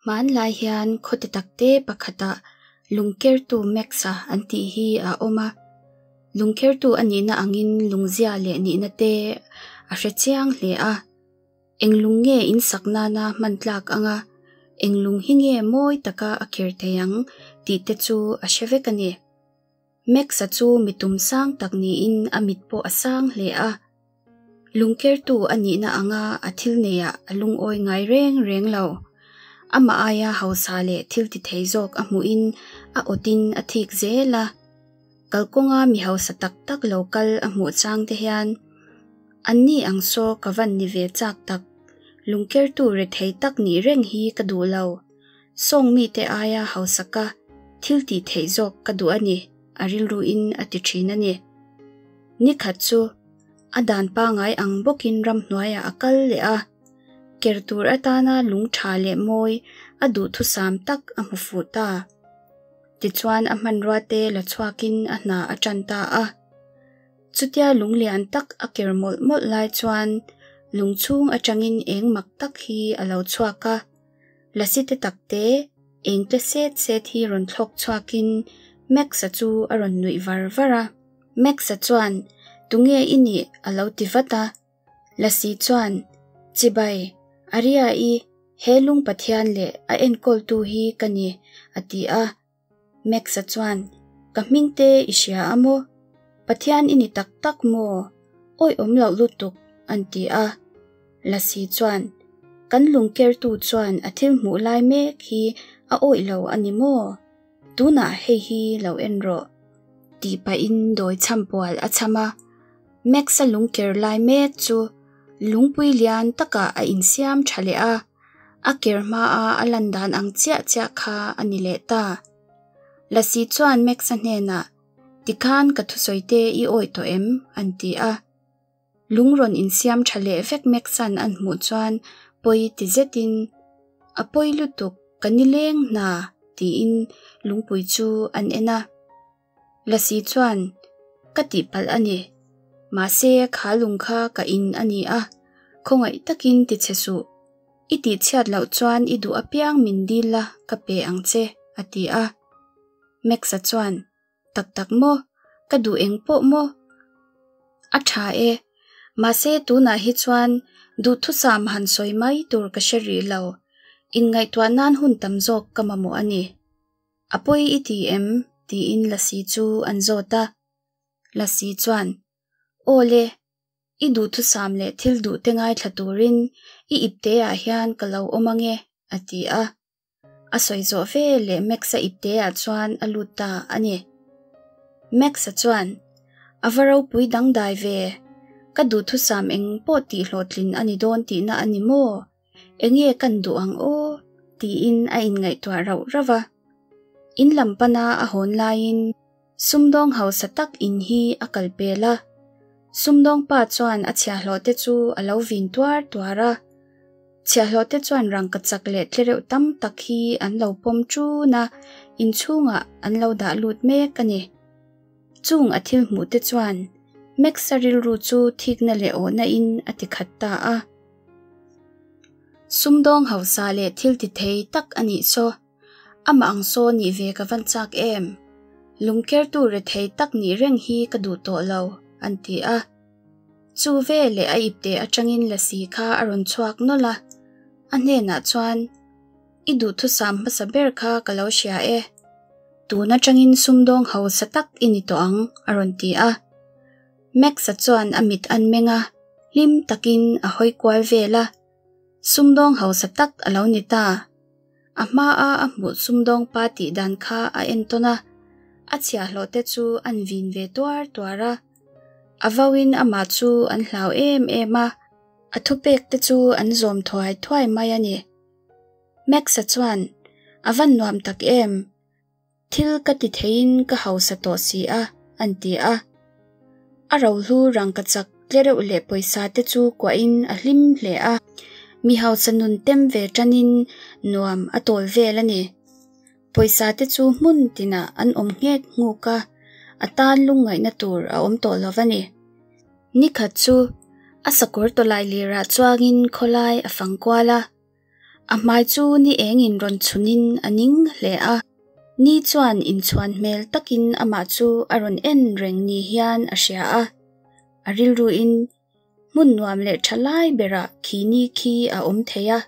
Hmanlai hian khaw te tak te pakhatah lungkertu Max-a an tih hi a awm a. Lungkertu a nihna angin lungzia leh nihna te a hre chiang hle a. Eng lung nge in sak nana hman tlak anga eng lung hi nge mawi taka a ker thei ang tih te chu a hre vek a ni. Max-a chu mi tum sang tak niin a mit pawh a sang hle a. Lungkertu a nihna anga a thil neiah a lungawi ngai reng reng lo. Amah aia hausa leh thil ti thei zawk a hmuhin a awtin a thik zel a. Kalkawnga mi hausa tak tak lo kal a hmuh chang te hian, Anni ang saw ka van ni ve chak tak, lungkertu rethei tak nih reng hi ka duh lo. Sawng mite aia hausa ka thil tih theih zawk ka duh a ni, a rilruin a ti thin a ni. Nikhat chu a dan pangai ang bawkin ramhnuaiah a kal leh a, ker tur atana lung tha leh mawi a duhthusam tak a hmu fuh ta. Tichuan a hmanrua te la chhuakin a hna a tan ta a. Chutia lung lian tak a ker mawlh mawlh lai chuan lung chhung atangin eng mak tak hi a lo chhuak a. Lasi te tak te, eng tle set set hi rawn thlawk chhuakin Max-a chu a rawn nuih var var a. Max-a chuan, Tunge i nih? a lo ti vat a. Lasi chuan, Chibai, Aria-i, he lung Pathian leh a enkawltu hi ka ni, a ti a. Max-a chuan, Ka hming te i hria a maw? Pathian i ni tak tak maw? Awi awm loh lutuk, an ti a. Lasi chuan, Kan lungkertu chuan a thil hmuh lai mek hi a awih lo a ni maw? Tunah hei hi lo en rawh, tih pahin dawi chhampual a chham a. Max-a lungker lai mek chu lungpui lian takah a insiam tha leh a. A ker hmaa a lan dan ang chiah chiah kha a ni leh ta. Lasi chuan Max-a hnenah, Tikhan ka thusawi te i awih tawh em? an ti a. Lung rawn insiam tha leh vek Max-a'n an hmuh chuan pawi ti zetin, A pawi lutuk, ka nileng hna, tiin lungpui chu an en a. Lasi chuan, Ka tihpalh a ni. Mahse, kha lung kha ka in a ni a, khawngaih takin ti che suh. I tihchhiat loh chuan i duh apiang min dil la, ka pe ang che, a ti a. Max-a chuan, Tak tak maw? Ka duh eng pawh maw? A tha e. Mahse, tunah hi chuan duhthusam han sawi mai tur ka hre rih lo. Inngaihtuah nan hun tam zawk ka mamawh a ni. A pawi i ti em? tiin Lasi chu an zawt a. Lasi chuan, Aw le, i duhthusam leh thil duh te ngaithla turin i ipteah hian ka lo awm ange, a ti a. A sawi zawh ve leh Max-a ipteah chuan a lut ta a ni. Max-a chuan, A va ropui dangdai ve, ka duhthusam eng pawh tihhlawhtlin a ni dawn tihna a ni maw? Enge kan duh ang aw? tiin a inngaihtuah rauh rauh a. In lam pana a hawn laiin sumdawng hausa tak in hi a kal pel a. Sumdawng pa chuan a chhiahhlawh te chu a lo vin tuar tuar a. Chhiahhlawh te chuan rangkachak leh tlereuh tam tak hi an lo pawm ṭun a, inchhungah an lo dah lut mek a ni. Chung a thil hmuh te chuan Max-a rilru chu thikna leh awhna in a ti khat ta a. Sumdawng hausa leh thil ti thei tak a nih saw. Amah ang saw nih ve ka van chak em? Lungkertu rethei tak nih reng hi ka duh tawh lo, an ti a. Chu ve leh a ipte atangin lasi kha a rawn chhuak nawlh a. A hnenah chuan, I duhthusam hmasa ber kha ka lo hria e. Tun atangin sumdawng hausa tak i ni tawh ang, a rawn ti a. Max-a chuan a mit an meng a, hlim takin a hawi kual vel a. Sumdawng hausa tak a lo ni ta. A hmaa a hmuh sumdawng pa tih dan kha a entawn a, a chhiahhlawh te chu an vin ve tuar tuar a. A vauin amah chu an hlau em em a, a thupek te chu an zawm thuai thuai mai a ni. Max-a chuan, A van nuam tak em! Thil ka ti theiin ka hausa tawh si a, an ti a. A rohlu rangkachak tle reuh leh pawisa te chu kuahin a hlim hle a. Mi hausa nun tem ve tanin nuam a tawl vel a ni. Pawisa te chu hmun tinah an awm nghek nghuk a, a tan lungngaihna tur a awm tawh lo va ni. Nikhat chu a sakawr tawlai lirah chuangin khawlai a fang kual a. A hmai chu ni engin rawn chhunin a ning hle a. Ni chuan inchhuan hmel takin amah chu a rawn en reng ni hian a hria a. A rilruin hmun nuam leh tha lai berah khi ni khi a awm thei a,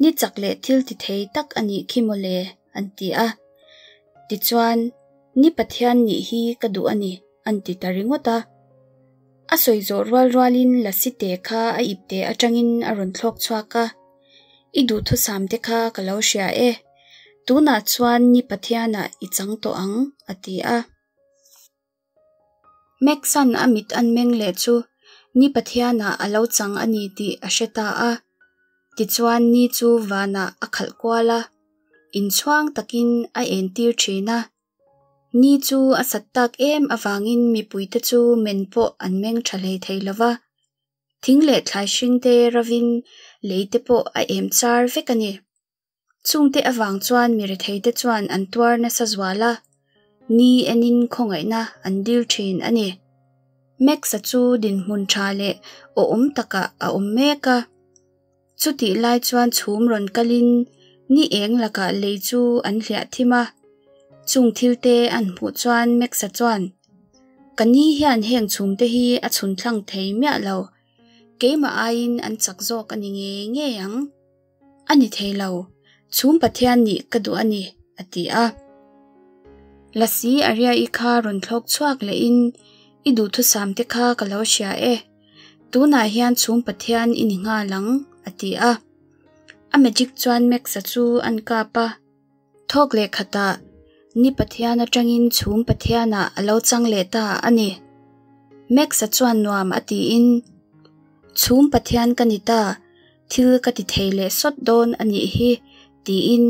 ni chak leh thil ti thei tak a nih khi mawle, an ti a. Tichuan, Ni Pathian nih hi ka duh a ni, an ti ta ringawt a. A sawi zawh rual rualin Lasi te kha a ipte atangin a rawn thlawk chhuak a, I duhthusam te kha ka lo hria e, tunah chuan Ni Pathianah i chang tawh ang, a ti a. Max-a'n a mit an meng leh chu Ni Pathianah a lo chang a ni tih a hre ta a. Tichuan Ni chu vanah a khalh kual a, inchhuang takin a entir thin a. Ni chu a sat tak em avangin mipuite chu men pawh an meng tha hlei thei lo va. Thing leh thlai hringte ravin lei te pawh a em char vek a ni. Chungte avang chuan mi retheite chuan an tuar nasa zual a, ni enin khawngaihna an dil thin a ni. Max-a chu dinhmun tha leh awhawm takah a awm mek a. Chutih lai chuan chhum rawn kalin ni eng lakah lei chu an hliah thim a. Chung thilte an hmuh chuan Max-a chuan, Ka ni hian heng chhumte hi a chhun thlang thei miah lo. Keimah aiin an chak zawk a ni ngei ngei ang. A ni thei lo, chhum Pathian nih ka duh a ni, a ti a. Lasi Aria-i kha rawn thlawk chhuak lehin, I duhthusam te kha ka lo hria e. Tunah hian chhum Pathian i ni nghal ang, a ti a. A magic chuan Max-a chu an kap a. Thawk leh khatah Ni Pathian atangin chhum Pathianah a lo chang leh ta a ni. Max-a chuan nuam a tiin, Chhum Pathian ka ni ta, thil ka ti thei leh sawt dawn a nih hi, tiin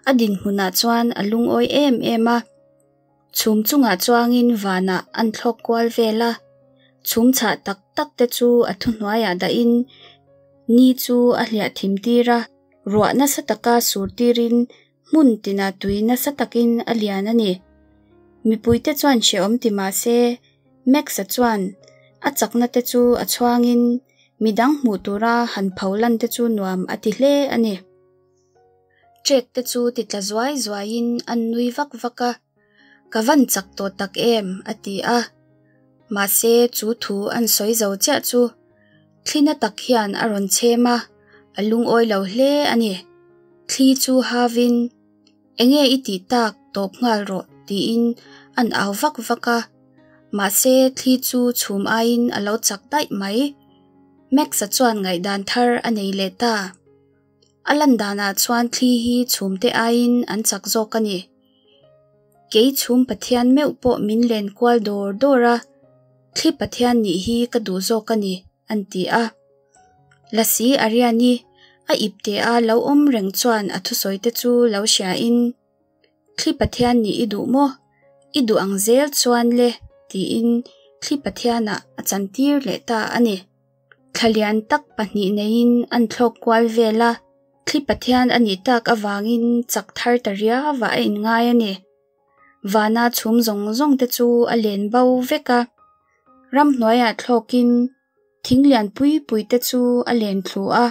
a dinhmunah chuan a lungawi em em a. Chhum chungah chuangin vanah an thlawk kual vel a, chhum chhah tak tak te chu a thuhnuaiah dahin ni chu a hliah thim tir a, ruah nasa taka sur tirin hmun tinah tui nasa takin a lian a ni. Mipuite chuan hrehawm ti mah se, Max-a chuan a chakna te chu a chhuangin midang hmuh tura han pho lan te chu nuam a ti hle a ni. Ṭek te chu ti tla zuai zuaiin an nui vak vak a, Ka van chak tawh tak em? a ti a. Mahse, chu thu an sawi zo chiah chu thli na tak hian a rawn chhem a, a lungawi lo hle a ni. Thli chu havin, Enge i tih tak tawp nghal rawh tiin an au vak vak a. Mahse, thli chu chhum aiin a lo chak daih mai. Max-a chuan ngaihdan thar a nei leh ta. A lan danah chuan thli hi chhumte aiin an chak zawk a ni. Kei chhum Pathian meuh pawh min len kual dawr dawr a, thli Pathian nih hi ka duh zawk a ni, an ti a. Lasi Ariani, a iptea lo awm reng chuan a thusawite chu lo hriain, Thli Pathian nih i duh maw? I duh ang zel chuan le, tiin thli Pathianah a chantir leh ta a ni. Thla lian tak pahnih neiin an thlawk kual vel a, thli Pathian a nih tak avangin chak thar ta riauah a inngai a ni. Vana chhum zawng zawng te chu a len bo vek a, ramhnuaiah thlawkin thing lian pui pui te chu a len thlu a,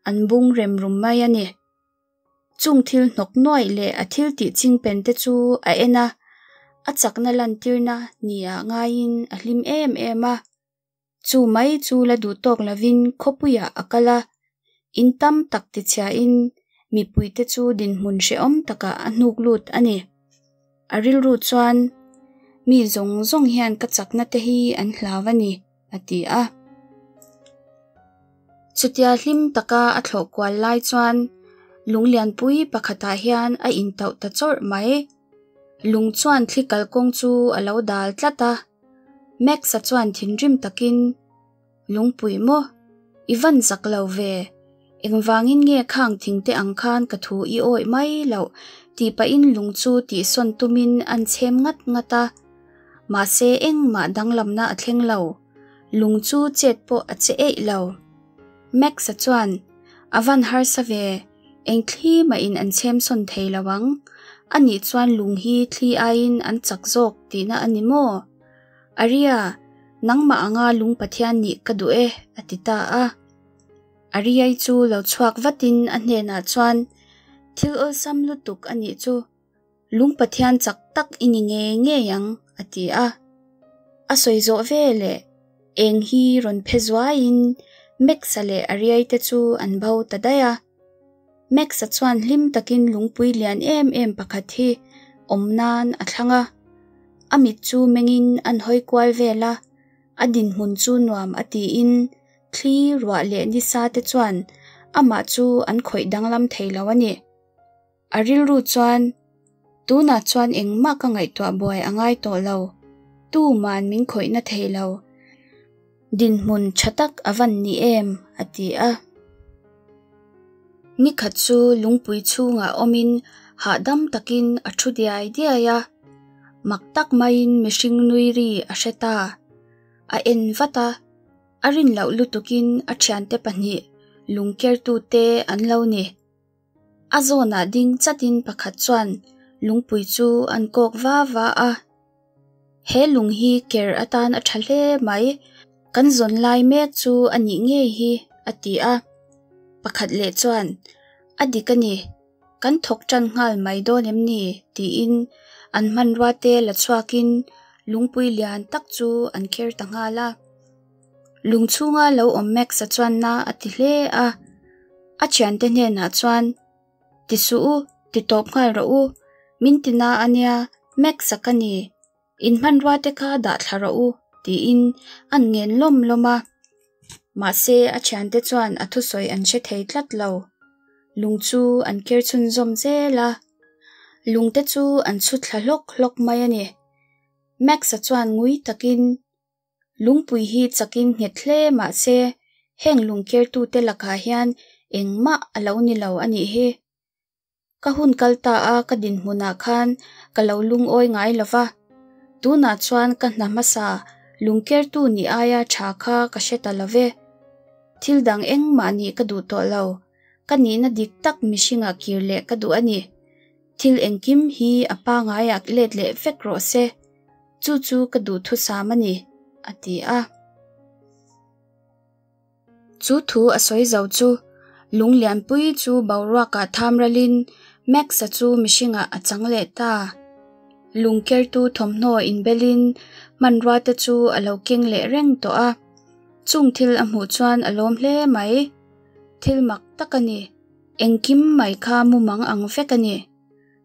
an bung rem rum mai a ni. Chung thil hnawk nuaih leh a thil tih chingpen te chu a en a, a chakna lantirna nia ngaiin a hlim em em a. Chu mai chu la duh tawk lovin khawpuiah a kal a, in tam tak tichhiain mipuite chu dinhmun hrehawm takah a hnuk lut a ni. A rilru chuan, Mi zawng zawng hian ka chakna te hi an hlau a ni, a ti a. Chutia hlim taka a thlawh kual lai chuan lunglianpui pakhatah hian a intauh ta chawrh mai. Lung chuan thli kalkawng chu a lo dal tlat a. Max-a chuan thinrim takin, Lungpui maw? I van zak lo ve. Engvangin nge khang thingte ang khan ka thu i awih mai loh tih pahin lung chu tihsawn tumin an chhem ngat ngat a. Mahse engmah danglamna a thleng lo. Lung chu chet pawh a che eih lo. Max-a chuan, A van harsa ve. Eng thli mahin an chhem sawn thei lo ang. A nih chuan lung hi thli aiin an chak zawk tihna a ni maw? Aria, nangmah anga lung Pathian nih ka duh e, a ti ta a. Ariai chu lo chhuak vatin a hnenah chuan, Thil awlsam lutuk a nih chu, lung pathian chak tak i ni ngei ngei ang, a ti a. A sawi zawh veleh eng hi rawn phe zuaiin Max-a leh Ariai te chu an bo ta daih a. Max-a chuan hlim takin lungpui lian em em pakhat hi awm nan a thlang a. A mit chu mengin an hawi kual vel a, a dinhmun chu nuam a tiin thli ruah leh nisa te chuan amah chu an khawih danglam thei lo a ni. A rilru chuan, Tunah chuan engmah ka ngaihtuah buai a ngai tawh lo, tuman min khawihna thei lo. Dinhmun tha tak a van ni em? a ti a. Nikhat chu lungpui chhungah awmin hahdam takin a thu diai diai a. Mak tak maiin mihring nui ri a hre ta. A en vat a, a rin loh lutukin a thiante pahnih lungkertute an lo ni. A zawnah ding chatin pakhat chuan lungpui chu an kawk va va a. He lung hi ker atan a tha hle mai, kan zawn lai mek chu a nih ngei hi, a ti a. Pakhat leh chuan, A dik a ni, kan thawk tan nghal mai dawn em ni? tiin an hmanrua te la chhuakin lungpui lian tak chu an kher ta nghal a. Lung chhunga lo awm Max-a chuan na a ti hle a. A thiante hnenah chuan, Ti suh u, ti tawp nghal rawh u. Min ti na a nia, Max-a ka ni. In hmanrua te kha dah thla rawh u, tiin an ngen lawm lawm a. Mahse, a thiante chuan a thusawi an hre thei tlat lo. Lung chu an ker chhunzawm zel a. Lungte chu an chhu thla hlawk hlawk mai a ni. Max-a chuan ngui takin, Lungpui hi chakin nghet hle mah se, heng lungkertute lakah hian engmah a lo ni lo a nih hi. Ka hun kal ta a ka dinhmunah khan ka lo lungawi ngai lo va, tunah chuan ka hna hmasa lungkertu nih aia tha kha ka hre ta lo ve. Thil dang engmah nih ka duh tawh lo, ka nihna dik tak mihringah kir leh ka duh a ni. Thil engkim hi a pangaiah let leh vek rawh se. Chu chu ka duhthusam a ni, a ti a. Chu thu a sawi zo chu lung lianpui chu boruakah tham ralin Max-a chu mihringah a chang leh ta. Lung kertu thawmhnaw inbelin hmanrua te chu a lo keng leh reng tawh a. Chung thil a hmuh chuan a lawm hle mai. Thil mak tak a ni. Engkim mai kha mumang ang vek a ni.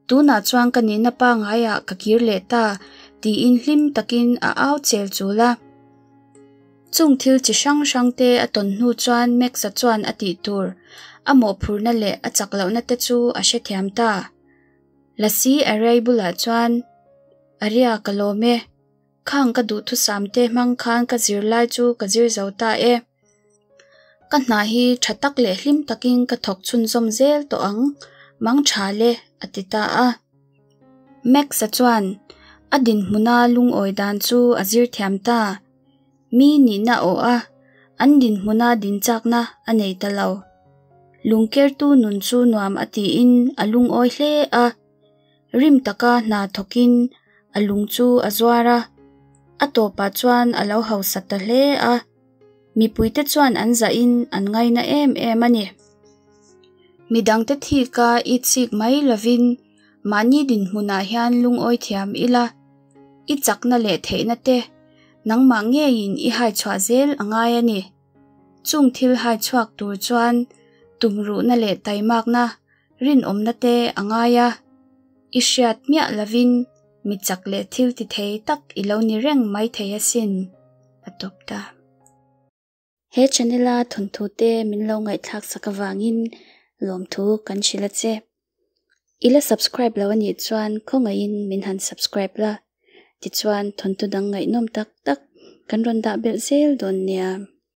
Tunah chuan ka nihna pangaiah ka kir leh ta tiin hlim takin a au chel chul a. Chung thil chi hrang hrang te a tawn hnu chuan Max-a chuan a tih tur, a mawhphurhna leh a chak lohna te chu a hrethiam ta. Lasi Array bulah chuan, Aria ka lawm e. Khang ka duhthusam te hmang khan ka zirlai chu ka zir zo ta e. Ka hna hi tha tak leh hlim takin ka thawk chhunzawm zel tawh ang, mang tha le, a ti ta a. Max-a chuan a dinhmuna lungawi dan chu a zir thiam ta. Mi nihna awh a, an dinhmuna dinchakna a nei ta lo. Lungkertu nun chu nuam a tiin a lungawi hle a. Rim taka hna thawkin a lung chu a zuar a, a tawpah chuan a lo hausa ta hle a. Mipuite chuan an zahin an ngaina em em a ni. Midangte thika i chik mai lovin mahni dinhmunah hian lungawi thiam ila, i chakna leh theihna te nangmah ngeiin i hai chhuah zel a ngai a ni. Chung thil hai chhuak tur chuan tumruhna leh taimakna rinawmna te a ngai a, i hriat miah lovin mi chak leh thil ti thei tak i lo ni reng mai thei asin, a tawp ta. He channel a thawnthu te min lo ngaihthlak sak avangin lawmthu kan hrilh a che. I la subscribe lo anih chuan khawngaihin min han subscribe la, tichuan thawnthu dang ngaihnawm tak tak kan rawn dah belh zel dawn nia.